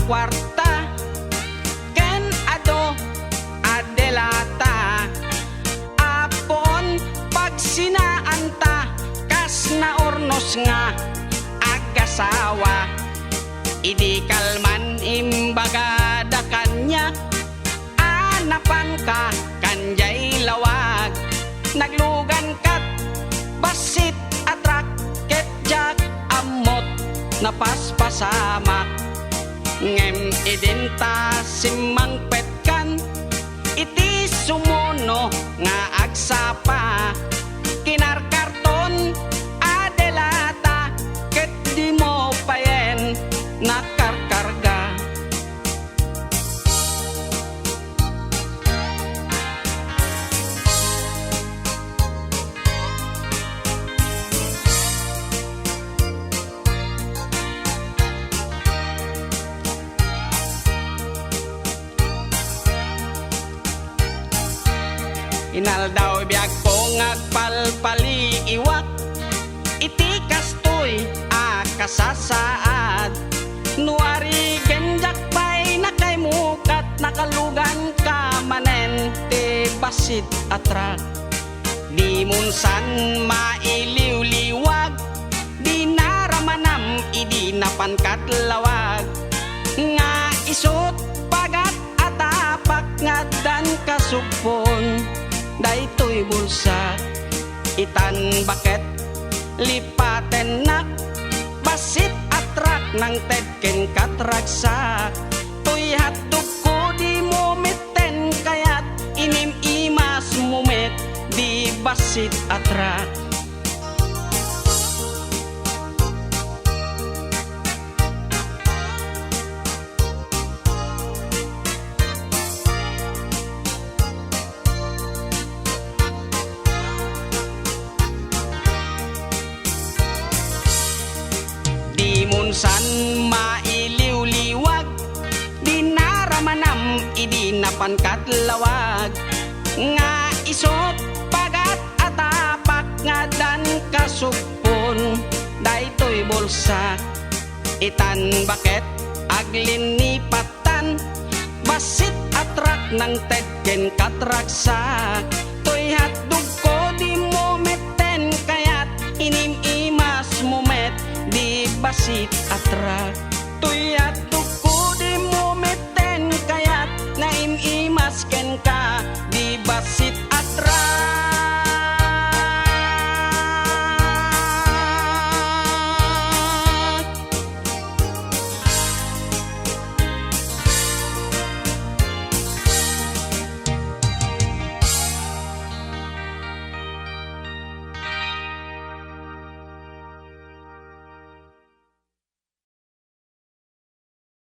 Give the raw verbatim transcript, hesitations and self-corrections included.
kuarta ken adu a delata. Apuon pagsinaanta kas naurnos nga agasawa. Idi kalman imbagada kaniak a napanka kan jay lawag. Naglugankat bassit a truck ket diak ammot napaspasamak. Ngem idinta simmangpetkan iti sumuno nga agsapa, kinarkarton a delata ket dimo payen nakarkarga. Inaldaw biagko nga agpalpaliiwak iti kastoy a kasasaad. No arigen diak pay nakaimukat, nakaluganka manen ti bassit a truck. Dimon san mailiwliwag, di naramanam idi napankat lawag. Nga isut pagat a tapak nga addan kasugpon daytoy bulsak. Itan baket lipatennak, bassit a truck nangted ken katragsak. Toy hotdogko dimo metten kayat, inim-imasmo met di bassit a truck. Dimon san mailiwliwag, di naramanam idi napankat lawag. Nga isut pagat a tapak nga addan kasugpon daytoy bulsak. Itan baket aglinnipattan, bassit a truck nangted ken katragsak. Toy hotdogko dimo metten kayat, inim-imasmo met di bassit a truck. Toy hotdogko dimo metten kayat, naim-imas kenka di bassit